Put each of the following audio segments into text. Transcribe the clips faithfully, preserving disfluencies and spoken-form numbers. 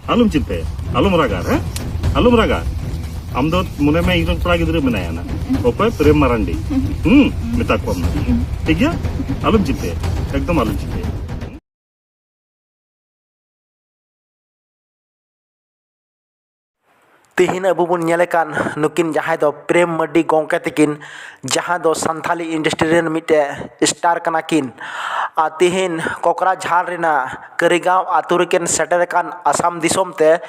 ᱟᱞᱚᱢ ᱪᱤᱱᱛᱟᱹᱭᱟ, ᱟᱞᱚᱢ ᱨᱟᱜᱟ, ᱦᱮᱸ? ᱟᱞᱚᱢ ᱨᱟᱜᱟ᱾ ᱟᱢ ᱫᱚ ᱢᱚᱱᱮ ᱢᱮ, ᱤᱧ ᱨᱮᱱ ᱠᱚᱲᱟ ᱜᱤᱫᱽᱨᱟᱹ ᱢᱮᱱᱟᱭᱟ ᱱᱟ᱾ ᱚᱠᱚᱭ? ᱯᱨᱮᱢ ᱢᱟᱨᱟᱱᱰᱤ᱾ ᱦᱩᱸ, ᱢᱮᱛᱟ ᱠᱚᱣᱟᱢ ᱱᱟ᱾ ᱴᱷᱤᱠ ᱜᱮᱭᱟ? ᱟᱞᱚᱢ ᱪᱤᱱᱛᱟᱹᱭᱟ, ᱮᱠᱫᱚᱢ ᱟᱞᱚᱢ ᱪᱤᱱᱛᱟᱹᱭᱟ᱾ ᱛᱤᱦᱤᱧ ᱟᱵᱚ ᱵᱚᱱ ᱧᱮᱞᱮ ᱠᱟᱱ ᱱᱩᱠᱤᱱ ᱡᱟᱦᱟᱸᱭ ᱫᱚ ᱯᱨᱮᱢ ᱢᱟᱨᱰᱤ ᱜᱚᱢᱠᱮ ᱛᱟᱹᱠᱤᱱ, ᱡᱟᱦᱟᱸ ᱫᱚ ᱥᱟᱱᱛᱷᱟᱞᱤ industry ᱨᱮᱱ ᱢᱤᱫᱴᱮᱡ star ᱠᱟᱱᱟ ᱠᱤᱱ, ᱟᱨ ᱛᱤᱦᱤᱧ ᱠᱚᱠᱨᱟᱡᱷᱟᱲ ᱨᱮᱱᱟᱜ ᱠᱟᱹᱨᱤᱜᱟᱸᱣ ᱟᱛᱳ ᱨᱮᱠᱤᱱ ᱥᱮᱴᱮᱨ ᱟᱠᱟᱱ ᱟᱥᱟᱢ ᱫᱤᱥᱚᱢ ᱛᱮ,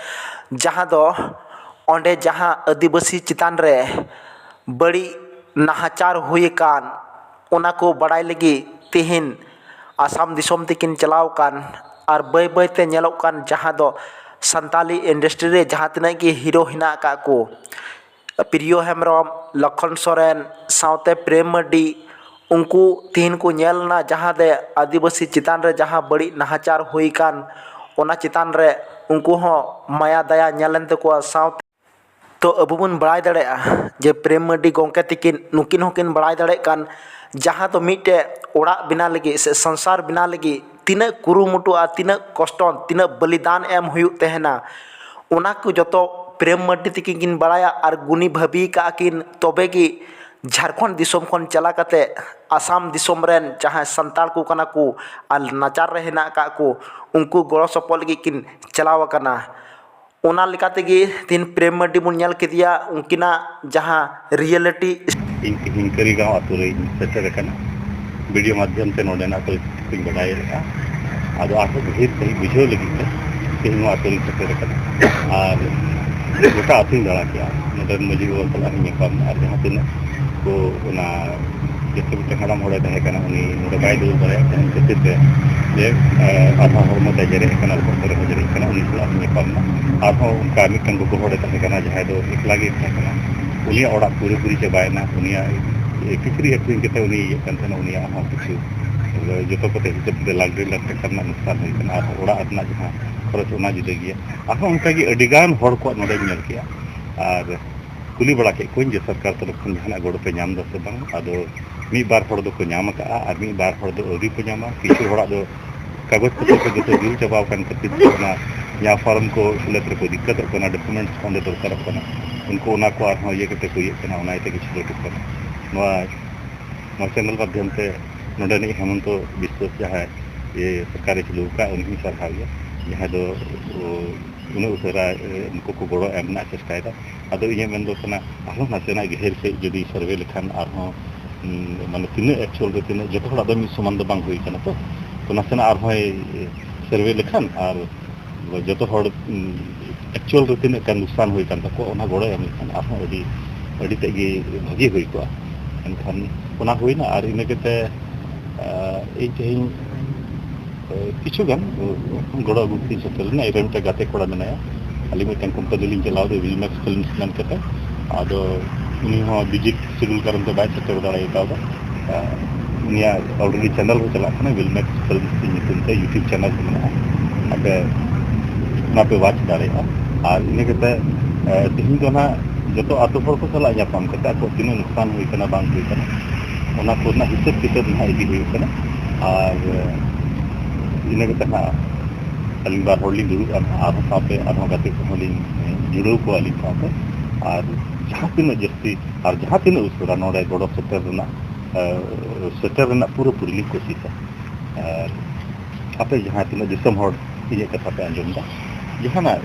ᱡᱟᱦᱟᱸ ᱫᱚ ᱚᱸᱰᱮ ᱡᱟᱦᱟᱸ ᱟᱹᱫᱤᱵᱟᱹᱥᱤ ᱪᱮᱛᱟᱱ ᱨᱮ ᱵᱟᱹᱲᱤᱡ ᱱᱟᱦᱟᱪᱟᱨ ᱦᱩᱭ ᱟᱠᱟᱱ, ᱚᱱᱟ ᱠᱚ ᱵᱟᱲᱟᱭ ᱞᱟᱹᱜᱤᱫ ᱛᱤᱦᱤᱧ ᱟᱥᱟᱢ ᱫᱤᱥᱚᱢ ᱛᱮᱠᱤᱱ ᱪᱟᱞᱟᱣ ᱟᱠᱟᱱ᱾ ᱟᱨ ᱵᱟᱹᱭ ᱵᱟᱹᱭ ᱛᱮ ᱧᱮᱞᱚᱜ ᱠᱟᱱ, ᱡᱟᱦᱟᱸ ᱫᱚ ᱥᱟᱱᱛᱟᱞᱤ industry ᱨᱮ ᱡᱟᱦᱟᱸ ᱛᱤᱱᱟᱹᱜ ᱜᱮ hero ᱦᱮᱱᱟᱜ ᱟᱠᱟᱫ ᱠᱚ, ᱯᱨᱤᱭᱚ ᱦᱮᱢᱵᱨᱚᱢ, ᱞᱚᱠᱷᱚᱱ ᱥᱚᱨᱮᱱ, ᱥᱟᱶᱛᱮ ᱯᱨᱮᱢ ᱢᱟᱨᱰᱤ, ᱩᱱᱠᱩ ᱛᱤᱦᱤᱧ ᱠᱚ ᱧᱮᱞ ᱮᱱᱟ ᱡᱟᱦᱟᱸ ᱫᱚ ᱟᱹᱫᱤᱵᱟᱹᱥᱤ ᱪᱮᱛᱟᱱ ᱨᱮ ᱡᱟᱦᱟᱸ ᱵᱟᱹᱲᱤᱡ ᱱᱟᱦᱟᱪᱟᱨ ᱦᱩᱭ ᱟᱠᱟᱱ, ᱚᱱᱟ ᱪᱮᱛᱟᱱ ᱨᱮ ᱩᱱᱠᱩ ᱦᱚᱸ ᱢᱟᱭᱟ ᱫᱟᱭᱟ ᱧᱮᱞ ᱮᱱ ᱛᱟᱠᱚᱣᱟ᱾ ᱥᱟᱶᱛᱮ ᱛᱚ ᱟᱵᱚ ᱵᱚᱱ ᱵᱟᱲᱟᱭ ᱫᱟᱲᱮᱭᱟᱜᱼᱟ ᱡᱮ ᱯᱨᱮᱢ ᱢᱟᱨᱰᱤ ᱜᱚᱢᱠᱮ ᱛᱤᱠᱤᱱ, ᱱᱩᱠᱤᱱ ᱦᱚᱸᱠᱤᱱ ᱵᱟᱲᱟᱭ ᱫᱟᱲᱮᱭᱟᱜ ᱠᱟᱱ, ᱡᱟᱦᱟᱸ ᱫᱚ ᱢᱤᱫᱴᱮᱡ ᱚᱲᱟᱜ ᱵᱮᱱᱟᱣ ᱞᱟᱹᱜᱤᱫ ᱥᱮ ᱥᱚᱝᱥᱟᱨ ᱵᱮᱱᱟᱣ ᱞᱟᱹᱜᱤᱫ ᱛᱤᱱᱟᱹᱜ ᱠᱩᱨᱩᱢᱩᱴᱩ ᱟᱨ ᱛᱤᱱᱟᱹᱜ ᱠᱚᱥᱴᱚ, ᱛᱤᱱᱟᱹᱜ ᱵᱚᱞᱤᱫᱟᱱ ᱮᱢ ᱦᱩᱭᱩᱜ ᱛᱟᱦᱮᱱᱟ, ᱚᱱᱟ ᱠᱚ ᱡᱚᱛᱚ ᱯᱨᱮᱢ ᱢᱟᱨᱰᱤ ᱛᱤᱠᱤᱱ ᱠᱤᱱ ᱵᱟᱲᱟᱭᱟ᱾ ᱟᱨ ᱜᱩᱱᱤ ᱵᱷᱟᱹᱵᱤ ᱠᱟᱜᱼᱟ ᱠᱤᱱ, ᱛᱚᱵᱮ ᱜᱮ ᱡᱷᱟᱲᱠᱷᱚᱸᱰ ᱫᱤᱥᱚᱢ ᱠᱷᱚᱱ ᱪᱟᱞᱟᱣ ᱠᱟᱛᱮ ᱟᱥᱟᱢ ᱫᱤᱥᱚᱢ ᱨᱮᱱ ᱡᱟᱦᱟᱸᱭ ᱥᱟᱱᱛᱟᱲ ᱠᱚ ᱠᱟᱱᱟ ᱠᱚ ᱟᱨ ᱱᱟᱪᱟᱨ ᱨᱮ ᱦᱮᱱᱟᱜ ᱟᱠᱟᱫ ᱠᱚ, ᱩᱱᱠᱩ ᱜᱚᱲᱚ ᱥᱚᱯᱚᱦᱚᱫ ᱞᱟᱹᱜᱤᱫ ᱠᱤᱱ ᱪᱟᱞᱟᱣ ᱟᱠᱟᱱᱟ᱾ ᱚᱱᱟ ᱞᱮᱠᱟ ᱛᱮᱜᱮ ᱛᱤᱦᱤᱧ ᱯᱨᱮᱢ ᱢᱟᱨᱰᱤ ᱵᱚᱱ ᱧᱮᱞ ᱠᱮᱫᱮᱭᱟ, ᱩᱱᱠᱤᱱᱟᱜ ᱡᱟᱦᱟᱸ reality᱾ ᱤᱧ ᱛᱮᱦᱮᱧ ᱠᱟᱹᱨᱤᱜᱟᱸᱣ ᱟᱛᱳ ᱨᱮᱧ ᱥᱮᱴᱮᱨ ᱟᱠᱟᱱᱟ᱾ ᱵᱷᱤᱰᱤᱭᱳ ᱢᱟᱫᱽᱫᱷᱚᱢ ᱛᱮ ᱱᱚᱰᱮᱱᱟᱜ ᱯᱚᱨᱤᱥᱛᱷᱤᱛᱤ ᱠᱚᱧ ᱵᱟᱰᱟᱭ ᱞᱮᱫᱼᱟ᱾ ᱟᱫᱚ ᱟᱨᱦᱚᱸ ᱜᱟᱹᱦᱤᱨ ᱥᱟᱺᱦᱤᱡ ᱵᱩᱡᱷᱟᱹᱣ ᱞᱟᱹᱜᱤᱫ ᱛᱮ ᱛᱮᱦᱮᱧ ᱱᱚᱣᱟ ᱟᱛᱳ ᱨᱤᱧ ᱥᱮᱴᱮᱨ ᱟᱠᱟᱱᱟ᱾ ᱟᱨ ᱜᱚᱴᱟ ᱟᱛᱳᱧ ᱫᱟᱬᱟ ᱠᱮᱜᱼᱟ᱾ ᱱᱚᱰᱮᱱ ᱢᱟᱹᱡᱷᱤ ᱵᱟᱵᱟ ᱥᱟᱞᱟᱜ ᱤᱧ ᱧᱟᱯᱟᱢ ᱮᱱᱟ᱾ ᱟᱨ ᱡᱟᱦᱟᱸ ᱛᱤᱱᱟᱹᱜ ᱠᱚ ᱚᱱᱟ ᱡᱮᱦᱮᱛᱩ ᱢᱤᱫᱴᱮᱱ ᱦᱟᱲᱟᱢ ᱦᱚᱲᱮ ᱛᱟᱦᱮᱸ ᱠᱟᱱᱟ, ᱩᱱᱤ ᱱᱚᱰᱮ ᱵᱟᱭ ᱫᱩᱲᱩᱵ ᱫᱟᱲᱮᱭᱟᱜ ᱠᱟᱱᱟ ᱠᱷᱟᱹᱛᱤᱨ ᱛᱮ ᱡᱮ, ᱮ, ᱟᱫᱷᱟ ᱦᱚᱲᱢᱚ ᱛᱮ ᱡᱮᱨᱮᱫ ᱠᱟᱱᱟ, ᱵᱚᱦᱚᱜ ᱠᱚᱨᱮ ᱦᱚᱸ ᱡᱮᱨᱮᱫ ᱠᱟᱱᱟ, ᱩᱱᱤ ᱥᱟᱞᱟᱜ ᱤᱧ ᱧᱟᱯᱟᱢ ᱮᱱᱟ᱾ ᱟᱨᱦᱚᱸ ᱚᱱᱠᱟ ᱢᱤᱫᱴᱮᱱ ᱜᱚᱜᱚ ᱦᱚᱲᱮ ᱛᱟᱦᱮᱸ ᱠᱟᱱᱟ, ᱡᱟᱦᱟᱸᱭ ᱫᱚ ᱮᱠᱞᱟ ᱜᱮᱭ ᱛᱟᱦᱮᱸ ᱠᱟᱱᱟ, ᱩᱱᱤᱭᱟᱜ ᱚᱲᱟᱜ ᱯᱩᱨᱟᱹᱯᱩᱨᱤ ᱪᱟᱵᱟᱭᱮᱱᱟ, ᱩᱱᱤᱭᱟᱜ ᱠᱤᱪᱨᱤᱡ ᱟᱹᱠᱷᱨᱤᱧ ᱠᱟᱛᱮ ᱩᱱᱤ ᱤᱭᱟᱹᱜ ᱠᱟᱱ ᱛᱟᱦᱮᱱᱟ, ᱩᱱᱤᱭᱟᱜ ᱦᱚᱸ ᱠᱤᱪᱷᱩ ᱡᱚᱛᱚ ᱠᱚᱛᱮ ᱦᱤᱥᱟᱹᱵ ᱛᱮ ᱞᱟᱠᱷ ᱰᱮᱲ ᱞᱟᱠᱷ ᱴᱟᱠᱟ ᱨᱮᱱᱟᱜ ᱱᱩᱠᱥᱟᱱ ᱦᱩᱭ ᱠᱟᱱᱟ᱾ ᱟᱨᱦᱚᱸ ᱚᱲᱟᱜ ᱨᱮᱱᱟᱜ ᱡᱟᱦᱟᱸ ᱠᱷᱚᱨᱚᱪ, ᱚᱱᱟ ᱡᱩᱫᱟᱹ ᱜᱮᱭᱟ᱾ ᱟᱨᱦᱚᱸ ᱚᱱᱠᱟᱜᱮ ᱟᱹᱰᱤᱜᱟᱱ ᱦᱚᱲ ᱠᱚᱣᱟᱜ ᱱᱚᱰᱮᱧ ᱧᱮᱞ ᱠᱮᱜᱼᱟ᱾ ᱟᱨ ᱠᱩᱞᱤ ᱵᱟᱲᱟ ᱠᱮᱫ ᱠᱚᱣᱟᱧ ᱡᱮ ᱥᱚᱨᱠᱟᱨ ᱛᱚᱨᱚᱯ ᱠᱷᱚᱱ ᱡᱟᱦᱟᱱᱟᱜ ᱜᱚᱲᱚ ᱯᱮ ᱧᱟᱢ ᱮᱫᱟ ᱥᱮ ᱵᱟᱝ᱾ ᱟᱫᱚ ᱢᱤᱫ ᱵᱟᱨ ᱦᱚᱲ ᱫᱚᱠᱚ ᱧᱟᱢ ᱟᱠᱟᱫᱼᱟ ᱟᱨ ᱢᱤᱫ ᱵᱟᱨ ᱦᱚᱲ ᱫᱚ ᱟᱹᱣᱨᱤ ᱠᱚ ᱧᱟᱢᱟ᱾ ᱠᱤᱪᱷᱩ ᱦᱚᱲᱟᱜ ᱫᱚ ᱠᱟᱜᱚᱡᱽ ᱯᱚᱛᱨᱚ ᱠᱚ ᱡᱚᱛᱚ ᱡᱩᱞ ᱪᱟᱵᱟᱣ ᱟᱠᱟᱱ ᱠᱷᱟᱹᱛᱤᱨ ᱛᱮ ᱚᱱᱟ ᱡᱟᱦᱟᱸ ᱯᱷᱚᱨᱢ ᱠᱚ ᱯᱷᱤᱞᱟᱯ ᱨᱮᱠᱚ ᱫᱤᱠᱠᱟᱛᱚᱜ ᱠᱟᱱᱟ, ᱰᱚᱠᱩᱢᱮᱱᱴᱥ ᱠᱚ ᱚᱸᱰᱮ ᱫᱚᱨᱠᱟᱨᱚᱜ ᱠᱟᱱᱟ, ᱩᱱᱠᱩ ᱚᱱᱟ ᱠᱚ ᱟᱨᱦᱚᱸ ᱤᱭᱟᱹ ᱠᱟᱛᱮ ᱠᱚ ᱤᱭᱟᱹᱜ ᱠᱟᱱᱟ, ᱚᱱᱟ ᱤᱭᱟᱹ ᱛᱮᱜᱮ ᱪᱷᱩᱴᱟᱹᱣ ᱠᱟᱱᱟ᱾ ᱱᱚᱣᱟ ᱱᱚᱣᱟ ᱪᱮᱱᱮᱞ ᱢᱟᱫᱽᱫᱷᱚᱢ ᱛᱮ ᱱᱚᱰᱮᱱᱤᱡ ᱦᱮᱢᱚᱱᱛᱚ ᱵᱤᱥᱥᱚ ᱡᱟᱦᱟᱸᱭ ᱤᱭᱟᱹ ᱥᱚᱨᱠᱟᱨᱮ ᱪᱟᱹᱞᱩ ᱟᱠᱟᱫ, ᱩᱱᱤ ᱦᱚᱸᱧ ᱥᱟᱨᱦᱟᱣᱮᱭᱟ, ᱡᱟᱦᱟᱸᱭ ᱫᱚ ᱩᱱᱟᱹᱜ ᱩᱥᱟᱹᱨᱟ ᱱᱩᱠᱩ ᱠᱚ ᱜᱚᱲᱚ ᱮᱢ ᱨᱮᱱᱟᱜ ᱪᱮᱥᱴᱟᱭᱮᱫᱟ᱾ ᱟᱫᱚ ᱤᱧᱟᱹᱜ ᱢᱮᱱ ᱫᱚ ᱠᱟᱱᱟ, ᱟᱨᱦᱚᱸ ᱱᱟᱥᱮᱱᱟᱜ ᱜᱟᱹᱦᱤᱨ ᱥᱮᱫ ᱡᱩᱫᱤ ᱥᱟᱨᱵᱷᱮ ᱞᱮᱠᱷᱟᱱ ᱟᱨᱦᱚᱸ ᱢᱟᱱᱮ ᱛᱤᱱᱟᱹᱜ ᱮᱠᱪᱩᱭᱟᱞ ᱨᱮ ᱛᱤᱱᱟᱹᱜ, ᱡᱚᱛᱚ ᱦᱚᱲᱟᱜ ᱫᱚ ᱢᱤᱫ ᱥᱚᱢᱟᱱ ᱫᱚ ᱵᱟᱝ ᱦᱩᱭ ᱠᱟᱱᱟ᱾ ᱛᱚ ᱛᱚ ᱱᱟᱥᱮᱱᱟᱜ ᱟᱨᱦᱚᱸᱭ ᱥᱟᱨᱵᱷᱮ ᱞᱮᱠᱷᱟᱱ ᱟᱨ ᱡᱚᱛᱚ ᱦᱚᱲ ᱮᱠᱪᱩᱭᱟᱞ ᱨᱮ ᱛᱤᱱᱟᱹᱜ ᱜᱟᱱ ᱞᱚᱠᱥᱟᱱ ᱦᱩᱭ ᱠᱟᱱ ᱛᱟᱠᱚᱣᱟ, ᱚᱱᱟ ᱜᱚᱲᱚᱭ ᱮᱢ ᱞᱮᱠᱷᱟᱱ ᱟᱨᱦᱚᱸ ᱟᱹᱰᱤ ᱟᱹᱰᱤ ᱛᱮᱫ ᱜᱮ ᱵᱷᱟᱹᱜᱤ ᱦᱩᱭ ᱠᱚᱜᱼᱟ᱾ ᱮᱱᱠᱷᱟᱱ ᱚᱱᱟ ᱦᱩᱭᱱᱟ᱾ ᱟᱨ ᱤᱱᱟᱹ ᱠᱟᱛᱮ ᱤᱧ ᱛᱮᱦᱮᱧ ᱠᱤᱪᱷᱩ ᱜᱟᱱ ᱜᱚᱲᱚ ᱟᱹᱜᱩ ᱠᱟᱛᱮᱧ ᱥᱮᱴᱮᱨ ᱞᱮᱱᱟ᱾ ᱤᱧ ᱨᱮᱱ ᱢᱤᱫᱴᱮᱱ ᱜᱟᱛᱮ ᱠᱚᱲᱟ ᱢᱮᱱᱟᱭᱟ, ᱟᱹᱞᱤᱧ ᱢᱤᱫᱴᱮᱱ ᱠᱳᱢᱯᱟᱱᱤ ᱞᱤᱧ ᱪᱟᱞᱟᱣ ᱮᱫᱟ, ᱵᱤᱞᱢᱮᱠᱥ ᱯᱷᱤᱞᱢᱥ ᱢᱮᱱ ᱠᱟᱛᱮ᱾ ᱟᱫᱚ ᱩᱱᱤ ᱦᱚᱸ ᱵᱤᱡᱤ ᱥᱤᱰᱩᱞ ᱠᱟᱨᱚᱱ ᱛᱮ ᱵᱟᱭ ᱥᱮᱴᱮᱨ ᱫᱟᱲᱮ ᱠᱟᱣᱫᱟ᱾ ᱩᱱᱤᱭᱟᱜ ᱚᱞᱨᱮᱰᱤ ᱪᱮᱱᱮᱞ ᱦᱚᱸ ᱪᱟᱞᱟᱜ ᱠᱟᱱᱟ, ᱵᱤᱞᱢᱮᱠᱥ ᱯᱷᱤᱞᱢᱥ ᱧᱩᱛᱩᱢ ᱛᱮ ᱭᱩᱴᱩᱵᱽ ᱪᱮᱱᱮᱞ ᱦᱚᱸ ᱢᱮᱱᱟᱜᱼᱟ᱾ ᱟᱯᱮ ᱚᱱᱟ ᱯᱮ ᱣᱟᱪ ᱫᱟᱲᱮᱭᱟᱜᱼᱟ᱾ ᱟᱨ ᱤᱱᱟᱹ ᱠᱟᱛᱮ ᱛᱮᱦᱮᱧ ᱫᱚ ᱱᱟᱦᱟᱜ ᱡᱚᱛᱚ ᱟᱛᱳ ᱦᱚᱲ ᱠᱚ ᱥᱟᱞᱟᱜ ᱧᱟᱯᱟᱢ ᱠᱟᱛᱮ ᱟᱠᱚ ᱛᱤᱱᱟᱹᱜ ᱱᱩᱠᱥᱟᱱ ᱦᱩᱭ ᱠᱟᱱᱟ ᱵᱟᱝ ᱦᱩᱭ ᱠᱟᱱᱟ, ᱚᱱᱟ ᱠᱚᱨᱮᱱᱟᱜ ᱦᱤᱥᱟᱹᱵ ᱠᱤᱛᱟᱹᱵ ᱱᱟᱦᱟᱜ ᱤᱫᱤ ᱦᱩᱭᱩᱜ ᱠᱟᱱᱟ᱾ ᱟᱨ ᱤᱱᱟᱹ ᱠᱟᱛᱮ ᱱᱟᱦᱟᱜ ᱟᱹᱞᱤᱧ ᱵᱟᱨ ᱦᱚᱲ ᱞᱤᱧ ᱫᱩᱲᱩᱵᱼᱟ ᱱᱟᱦᱟᱜ, ᱟᱨᱦᱚᱸ ᱥᱟᱶᱛᱮ ᱟᱨᱦᱚᱸ ᱜᱟᱛᱮ ᱠᱚᱦᱚᱸ ᱞᱤᱧ ᱡᱩᱲᱟᱹᱣ ᱠᱚᱣᱟ ᱟᱹᱞᱤᱧ ᱥᱟᱶᱛᱮ᱾ ᱟᱨ ᱡᱟᱦᱟᱸ ᱛᱤᱱᱟᱹᱜ ᱡᱟᱹᱥᱛᱤ ᱟᱨ ᱡᱟᱦᱟᱸ ᱛᱤᱱᱟᱹᱜ ᱩᱥᱟᱹᱨᱟ ᱱᱚᱰᱮ ᱜᱚᱲᱚ ᱥᱮᱴᱮᱨ ᱨᱮᱱᱟᱜ ᱥᱮᱴᱮᱨ ᱨᱮᱱᱟᱜ ᱯᱩᱨᱟᱹᱯᱩᱨᱤ ᱞᱤᱧ ᱠᱳᱥᱤᱥᱟ᱾ ᱟᱨ ᱟᱯᱮ ᱡᱟᱦᱟᱸ ᱛᱤᱱᱟᱹᱜ ᱫᱤᱥᱚᱢ ᱦᱚᱲ ᱤᱧᱟᱹᱜ ᱠᱟᱛᱷᱟ ᱯᱮ ᱟᱸᱡᱚᱢ ᱮᱫᱟ, ᱡᱟᱦᱟᱱᱟᱜ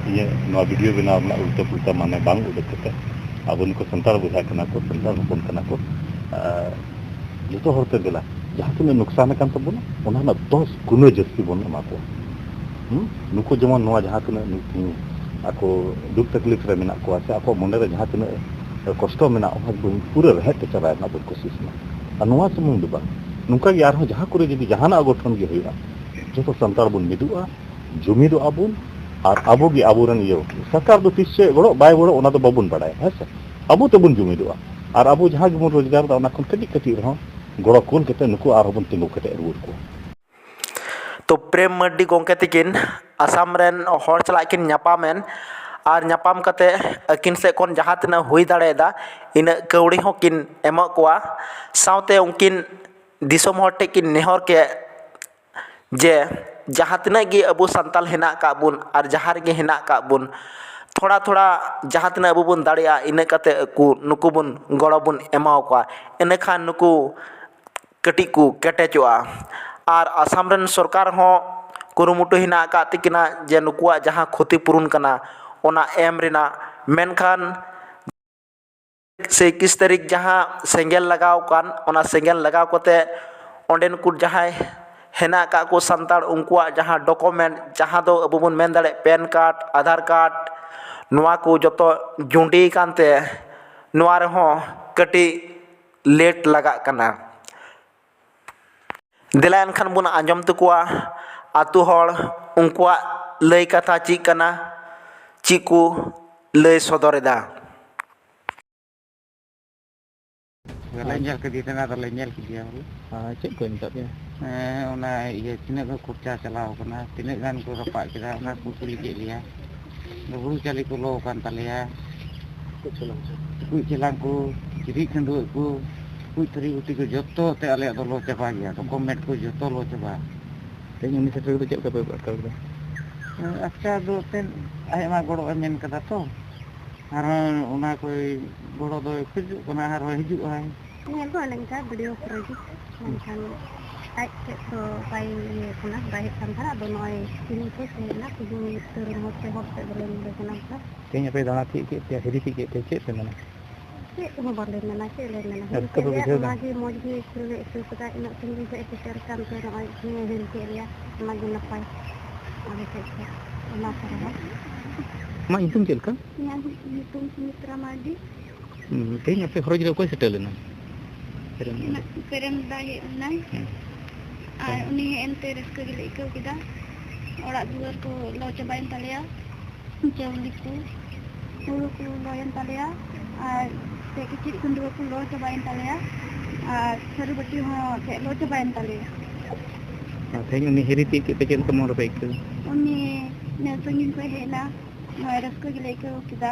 ᱤᱧᱟᱹᱜ ᱱᱚᱣᱟ ᱵᱷᱤᱰᱤᱭᱳ ᱵᱮᱱᱟᱣ ᱨᱮᱱᱟᱜ ᱩᱞᱴᱟᱹ ᱯᱩᱞᱴᱟᱹ ᱢᱟᱱᱮ ᱵᱟᱝ ᱩᱰᱩᱠ ᱠᱟᱛᱮ, ᱟᱵᱚ ᱱᱩᱠᱩ ᱥᱟᱱᱛᱟᱲ ᱵᱚᱭᱦᱟ ᱠᱟᱱᱟ ᱠᱚ, ᱥᱟᱱᱛᱟᱲ ᱦᱚᱯᱚᱱ ᱠᱟᱱᱟ ᱠᱚ, ᱟᱨ ᱡᱚᱛᱚ ᱦᱚᱲ ᱛᱮ ᱫᱮᱞᱟ, ᱡᱟᱦᱟᱸ ᱛᱤᱱᱟᱹᱜ ᱱᱩᱠᱥᱟᱱ ᱟᱠᱟᱱ ᱛᱟᱵᱚᱱᱟ, ᱚᱱᱟ ᱨᱮᱱᱟᱜ ᱫᱚᱥ ᱜᱩᱱᱟᱹ ᱡᱟᱹᱥᱛᱤ ᱵᱚᱱ ᱮᱢᱟ ᱠᱚᱣᱟ᱾ ᱦᱩᱸ? ᱱᱩᱠᱩ ᱡᱮᱢᱚᱱ ᱱᱚᱣᱟ ᱡᱟᱦᱟᱸ ᱛᱤᱱᱟᱹᱜ ᱱᱩᱠᱩ ᱟᱠᱚ ᱫᱩᱠ ᱛᱟᱠᱞᱤᱯ ᱨᱮ ᱢᱮᱱᱟᱜ ᱠᱚᱣᱟ, ᱥᱮ ᱟᱠᱚᱣᱟᱜ ᱢᱚᱱᱮ ᱨᱮ ᱡᱟᱦᱟᱸ ᱛᱤᱱᱟᱹᱜ ᱠᱚᱥᱴᱚ ᱢᱮᱱᱟᱜᱼᱟ, ᱚᱱᱟ ᱵᱚᱱ ᱯᱩᱨᱟᱹ ᱨᱮᱦᱮᱫ ᱛᱮ ᱪᱟᱵᱟᱭ ᱨᱮᱱᱟᱜ ᱵᱚᱱ ᱠᱳᱥᱤᱥ ᱢᱟ᱾ ᱟᱨ ᱱᱚᱣᱟ ᱥᱩᱢᱩᱝ ᱫᱚ ᱵᱟᱝ, ᱱᱚᱝᱠᱟ ᱜᱮ ᱟᱨᱦᱚᱸ ᱡᱟᱦᱟᱸ ᱠᱚᱨᱮ ᱡᱩᱫᱤ ᱡᱟᱦᱟᱱᱟᱜ ᱚᱜᱷᱚᱴᱚᱱ ᱜᱮ ᱦᱩᱭᱩᱜᱼᱟ, ᱡᱚᱛᱚ ᱥᱟᱱᱛᱟᱲ ᱵᱚᱱ ᱢᱤᱫᱚᱜᱼᱟ, ᱡᱩᱢᱤᱫᱚᱜᱼᱟ ᱵᱚᱱ᱾ ᱟᱨ ᱟᱵᱚ ᱜᱮ ᱟᱵᱚᱨᱮᱱ ᱤᱭᱟᱹ, ᱥᱚᱨᱠᱟᱨ ᱫᱚ ᱛᱤᱥ ᱪᱮᱫ ᱜᱚᱲᱚ ᱵᱟᱭ ᱜᱚᱲᱚ, ᱚᱱᱟ ᱫᱚ ᱵᱟᱵᱚᱱ ᱵᱟᱲᱟᱭᱟ, ᱦᱮᱸ ᱥᱮ? ᱟᱵᱚ ᱛᱮᱵᱚᱱ ᱡᱩᱢᱤᱫᱚᱜᱼᱟ᱾ ᱟᱨ ᱟᱵᱚ ᱡᱟᱦᱟᱸ ᱜᱮᱵᱚᱱ ᱨᱳᱡᱽᱜᱟᱨ ᱮᱫᱟ, ᱚᱱᱟ ᱠᱷᱚᱱ ᱠᱟᱹᱴᱤᱡ ᱠᱟᱹᱴᱤᱡ ᱨᱮᱦᱚᱸ ᱜᱚᱲᱚ ᱠᱩᱞ ᱠᱟᱛᱮ ᱱᱩᱠᱩ ᱟᱨᱦᱚᱸ ᱵᱚᱱ ᱛᱤᱸᱜᱩ ᱠᱮᱴᱮᱡ ᱨᱩᱣᱟᱹᱲ ᱠᱚᱣᱟ᱾ ᱛᱚ ᱯᱨᱮᱢ ᱢᱟᱹᱨᱰᱤ ᱜᱚᱢᱠᱮ ᱛᱤᱠᱤᱱ ᱟᱥᱟᱢ ᱨᱮᱱ ᱦᱚᱲ ᱥᱟᱞᱟᱜ ᱠᱤᱱ ᱧᱟᱯᱟᱢᱮᱱ, ᱟᱨ ᱧᱟᱯᱟᱢ ᱠᱟᱛᱮ ᱟᱹᱠᱤᱱ ᱥᱮᱫ ᱠᱷᱚᱱ ᱡᱟᱦᱟᱸ ᱛᱤᱱᱟᱹᱜ ᱦᱩᱭ ᱫᱟᱲᱮᱭᱟᱫᱟ, ᱤᱱᱟᱹᱜ ᱠᱟᱹᱣᱰᱤ ᱦᱚᱸᱠᱤᱱ ᱮᱢᱚᱜ ᱠᱚᱣᱟ᱾ ᱥᱟᱶᱛᱮ ᱩᱱᱠᱤᱱ ᱫᱤᱥᱚᱢ ᱦᱚᱲ ᱴᱷᱮᱱ ᱠᱤᱱ ᱱᱮᱦᱚᱨ ᱠᱮᱫ ᱡᱮ ᱡᱟᱦᱟᱸ ᱛᱤᱱᱟᱹᱜ ᱜᱮ ᱟᱵᱚ ᱥᱟᱱᱛᱟᱲ ᱦᱮᱱᱟᱜ ᱟᱠᱟᱫ ᱵᱚᱱ ᱟᱨ ᱡᱟᱦᱟᱸ ᱨᱮᱜᱮ ᱦᱮᱱᱟᱜ ᱟᱠᱟᱫ ᱵᱚᱱ, ᱛᱷᱚᱲᱟ ᱛᱷᱚᱲᱟ ᱡᱟᱦᱟᱸ ᱛᱤᱱᱟᱹᱜ ᱟᱵᱚ ᱵᱚᱱ ᱫᱟᱲᱮᱭᱟᱜᱼᱟ, ᱤᱱᱟᱹᱜ ᱠᱟᱛᱮ ᱟᱠᱚ, ᱱᱩᱠᱩ ᱵᱚᱱ ᱜᱚᱲᱚ ᱵᱚᱱ ᱮᱢᱟᱣᱟᱠᱚᱣᱟ᱾ ᱤᱱᱟᱹᱠᱷᱟᱱ ᱱᱩᱠᱩ ᱠᱟᱹᱴᱤᱡ ᱠᱚ ᱠᱮᱴᱮᱡᱚᱜᱼᱟ᱾ ᱟᱨ ᱟᱥᱟᱢ ᱨᱮᱱ ᱥᱚᱨᱠᱟᱨ ᱦᱚᱸ ᱠᱩᱨᱩᱢᱩᱴᱩ ᱦᱮᱱᱟᱜ ᱟᱠᱟᱫ ᱛᱟᱹᱠᱤᱱᱟ ᱡᱮ ᱱᱩᱠᱩᱣᱟᱜ ᱡᱟᱦᱟᱸ ᱠᱷᱚᱛᱤ ᱯᱩᱨᱚᱱ ᱠᱟᱱᱟ, ᱚᱱᱟ ᱮᱢ ᱨᱮᱱᱟᱜ᱾ ᱢᱮᱱᱠᱷᱟᱱ ᱥᱮ ᱮᱠᱤᱥ ᱛᱟᱹᱨᱤᱠᱷ ᱡᱟᱦᱟᱸ ᱥᱮᱸᱜᱮᱞ ᱞᱟᱜᱟᱣ ᱠᱟᱱ, ᱚᱱᱟ ᱥᱮᱸᱜᱮᱞ ᱞᱟᱜᱟᱣ ᱠᱟᱛᱮ ᱚᱸᱰᱮᱱ ᱠᱚ ᱡᱟᱦᱟᱸᱭ ᱦᱮᱱᱟᱜ ᱟᱠᱟᱫ ᱠᱚ ᱥᱟᱱᱛᱟᱲ, ᱩᱱᱠᱩᱣᱟᱜ ᱡᱟᱦᱟᱸ ᱰᱚᱠᱩᱢᱮᱱᱴ, ᱡᱟᱦᱟᱸ ᱫᱚ ᱟᱵᱚ ᱵᱚᱱ ᱢᱮᱱ ᱫᱟᱲᱮᱭᱟᱜ ᱯᱮᱱ ᱠᱟᱨᱰ, ᱟᱫᱷᱟᱨ ᱠᱟᱨᱰ, ᱱᱚᱣᱟ ᱠᱚ ᱡᱚᱛᱚ ᱡᱩᱸᱰᱤ ᱠᱟᱱᱛᱮ ᱱᱚᱣᱟ ᱨᱮᱦᱚᱸ ᱠᱟᱹᱴᱤᱡ ᱞᱮᱴ ᱞᱟᱜᱟᱜ ᱠᱟᱱᱟ᱾ ᱫᱮᱞᱟ ᱮᱱᱠᱷᱟᱱ ᱵᱚᱱ ᱟᱸᱡᱚᱢ ᱛᱟᱠᱚᱣᱟ ᱟᱛᱳ ᱦᱚᱲ, ᱩᱱᱠᱩᱣᱟᱜ ᱞᱟᱹᱭ ᱠᱟᱛᱷᱟ ᱪᱮᱫ ᱠᱟᱱᱟ, ᱪᱮᱫ ᱠᱚ ᱞᱟᱹᱭ ᱥᱚᱫᱚᱨ ᱮᱫᱟ᱾ ᱵᱟᱞᱮ ᱧᱮᱞ ᱠᱮᱫᱮ ᱛᱟᱦᱮᱱᱟ, ᱟᱫᱚᱞᱮ ᱧᱮᱞ ᱠᱮᱫᱮᱭᱟ ᱵᱚᱞᱮ᱾ ᱟᱨ ᱪᱮᱫ ᱠᱚᱭ ᱢᱮᱛᱟᱫ ᱯᱮᱭᱟ? ᱦᱮᱸ, ᱚᱱᱟ ᱤᱭᱟᱹ ᱛᱤᱱᱟᱹᱜ ᱜᱟᱱ ᱠᱷᱚᱨᱪᱟ ᱪᱟᱞᱟᱣ ᱠᱟᱱᱟ, ᱛᱤᱱᱟᱹᱜ ᱜᱟᱱ ᱠᱚ ᱨᱟᱯᱟᱜ ᱠᱮᱫᱟ, ᱚᱱᱟ ᱠᱚ ᱠᱩᱞᱤ ᱠᱮᱫ ᱞᱮᱭᱟ᱾ ᱦᱩᱲᱩ ᱪᱟᱣᱞᱮ ᱠᱚ ᱞᱚ ᱠᱟᱱ ᱛᱟᱞᱮᱭᱟ, ᱴᱩᱠᱩᱡ ᱪᱮᱞᱟᱝ ᱠᱚ, ᱠᱤᱪᱨᱤᱡ ᱠᱷᱟᱹᱰᱩᱣᱟᱹᱜ ᱠᱚ, ᱴᱩᱠᱩᱡ ᱛᱷᱟᱹᱨᱤ ᱵᱟᱹᱴᱤ ᱠᱚ ᱡᱚᱛᱚ ᱛᱮ ᱟᱞᱮᱭᱟᱜ ᱫᱚ ᱞᱚ ᱪᱟᱵᱟ ᱜᱮᱭᱟ, ᱰᱚᱠᱩᱢᱮᱱᱴ ᱠᱚ ᱡᱚᱛᱚ ᱞᱚ ᱪᱟᱵᱟ᱾ ᱛᱮᱦᱮᱧ ᱩᱱᱤ ᱥᱮᱴᱮᱨ ᱠᱟᱛᱮ ᱪᱮᱫ ᱞᱮᱠᱟ ᱯᱮ ᱟᱴᱠᱟᱨ ᱠᱮᱫᱟ? ᱟᱪᱪᱷᱟ, ᱟᱫᱚ ᱮᱱᱛᱮᱫ ᱟᱡ ᱢᱟ ᱜᱚᱲᱚ ᱮ ᱢᱮᱱ ᱠᱟᱫᱟ ᱛᱚ, ᱟᱨᱦᱚᱸ ᱚᱱᱟ ᱠᱚᱭ ᱜᱚᱲᱚ ᱫᱚᱭ ᱠᱷᱚᱡᱚᱜ ᱠᱟᱱᱟ, ᱟᱨᱦᱚᱸ ᱦᱤᱡᱩᱜ ᱟᱭ᱾ ᱧᱮᱞ ᱫᱚ ᱚᱱᱮ ᱚᱱᱠᱟ ᱵᱷᱤᱰᱤᱭᱳ ᱠᱚᱨᱮ ᱜᱮ, ᱢᱮᱱᱠᱷᱟᱱ ᱟᱡ ᱴᱷᱮᱡ ᱫᱚ ᱵᱟᱭ ᱤᱭᱟᱹ ᱠᱟᱱᱟ, ᱵᱟᱭ ᱦᱮᱡ ᱠᱟᱱ ᱛᱟᱦᱮᱱᱟ᱾ ᱟᱫᱚ ᱱᱚᱜᱼᱚᱭ ᱛᱤᱦᱤᱧ ᱠᱷᱚᱡ ᱦᱮᱡ ᱮᱱᱟ, ᱛᱤᱦᱤᱧ ᱩᱛᱟᱹᱨ ᱢᱚᱡᱽ ᱛᱮ ᱦᱚᱲ ᱥᱮᱫ ᱵᱚᱞᱮ ᱧᱤᱫᱟᱹ ᱠᱟᱱᱟ ᱚᱱᱠᱟ᱾ ᱛᱮᱦᱮᱧ ᱟᱯᱮ ᱫᱟᱬᱟ ᱛᱤᱭᱳᱜ ᱠᱮᱫ ᱛᱮ, ᱦᱤᱨᱤ ᱛᱤᱭᱳᱜ ᱠᱮᱫ ᱛᱮ, ᱪᱮᱫ ᱯᱮ ᱢᱮᱱᱟ? ᱪᱮᱫ ᱦᱚᱸ ᱵᱟᱞᱮ ᱢᱮᱱᱟ, ᱪᱮᱫ ᱞᱮ ᱢᱮᱱᱟ? ᱨᱟᱹᱥᱠᱟᱹ ᱯᱮ ᱵᱩᱡᱷᱟᱹᱣ ᱮᱫᱟ? ᱚᱱᱟᱜᱮ ᱢᱚᱡᱽ ᱜᱮ ᱠᱷᱮᱞ ᱞᱮ ᱟᱹᱭᱠᱟᱹᱣ ᱠᱮᱫᱟ, ᱤᱱᱟᱹᱜ ᱥᱟᱺᱜᱤᱧ ᱠᱷᱚᱡ ᱮ ᱥᱮᱴᱮᱨ ᱠᱟᱱ ᱛᱮ ᱱᱚᱜᱼᱚᱭ ᱛᱮᱦᱮᱧ ᱮ ᱦᱤᱨᱤ ᱠᱮᱫ ᱞᱮᱭᱟ, ᱚᱱᱟᱜᱮ ᱱᱟᱯᱟᱭ᱾ ᱟᱞᱮ ᱥᱮᱫ ᱠᱷᱚᱡ ᱚᱱᱟ ᱥᱟᱨᱦᱟᱣ᱾ ᱟᱢᱟᱜ ᱧᱩᱛᱩᱢ ᱪᱮᱫ ᱞᱮᱠᱟ? ᱤᱧᱟᱹᱜ ᱧᱩᱛᱩᱢ ᱥᱩᱢᱤᱛᱨᱟ ᱢᱟᱨᱰᱤ᱾ ᱦᱩᱸ, ᱛᱮᱦᱮᱧ ᱟᱯᱮ ᱦᱚᱨᱚᱡᱽ ᱨᱮ ᱚᱠᱚᱭ ᱥᱮᱴᱮᱨ ᱞᱮᱱᱟ? ᱯᱮᱨᱮᱢ ᱫᱟ᱾ ᱯᱮᱨᱮᱢ ᱫᱟ ᱦᱮᱡ ᱞᱮᱱᱟᱭ᱾ ᱦᱮᱸ᱾ ᱟᱨ ᱦᱮᱸ᱾ ᱩᱱᱤ ᱦᱮᱡ ᱮᱱᱛᱮ ᱨᱟᱹᱥᱠᱟᱹ ᱜᱮᱞᱮ ᱟᱹᱭᱠᱟᱹᱣ ᱠᱮᱫᱟ᱾ ᱚᱲᱟᱜ ᱫᱩᱣᱟᱹᱨ ᱠᱚ ᱞᱚ ᱪᱟᱵᱟᱭᱮᱱ ᱛᱟᱞᱮᱭᱟ, ᱪᱟᱣᱞᱮ ᱠᱚ, ᱦᱩᱲᱩ ᱠᱚ ᱞᱚᱭᱮᱱ ᱛᱟᱞᱮᱭᱟ, ᱟᱨ ᱛᱮ ᱠᱤᱪᱨᱤᱡ ᱠᱷᱟᱹᱰᱩᱣᱟᱹ ᱠᱚ ᱞᱚ ᱪᱟᱵᱟᱭᱮᱱ ᱛᱟᱞᱮᱭᱟ, ᱟᱨ ᱛᱷᱟᱹᱨᱤ ᱵᱟᱹᱴᱤ ᱦᱚᱸ ᱛᱮ ᱞᱚ ᱪᱟᱵᱟᱭᱮᱱ ᱛᱟᱞᱮᱭᱟ᱾ ᱟᱨ ᱛᱮᱦᱮᱧ ᱩᱱᱤ ᱦᱤᱨᱤ ᱛᱤᱭᱳᱜ ᱠᱮᱫ ᱯᱮ ᱪᱮᱫ ᱞᱮᱠᱟ ᱢᱚᱱᱮ ᱨᱮᱯᱮ ᱟᱹᱭᱠᱟᱹᱣ? ᱩᱱᱤ ᱱᱤᱱᱟᱹᱜ ᱥᱟᱺᱜᱤᱧ ᱠᱷᱚᱱ ᱦᱮᱡ ᱮᱱᱟ, ᱱᱚᱜᱼᱚᱭ ᱨᱟᱹᱥᱠᱟᱹ ᱜᱮᱞᱮ ᱟᱹᱭᱠᱟᱹᱣ ᱠᱮᱫᱟ᱾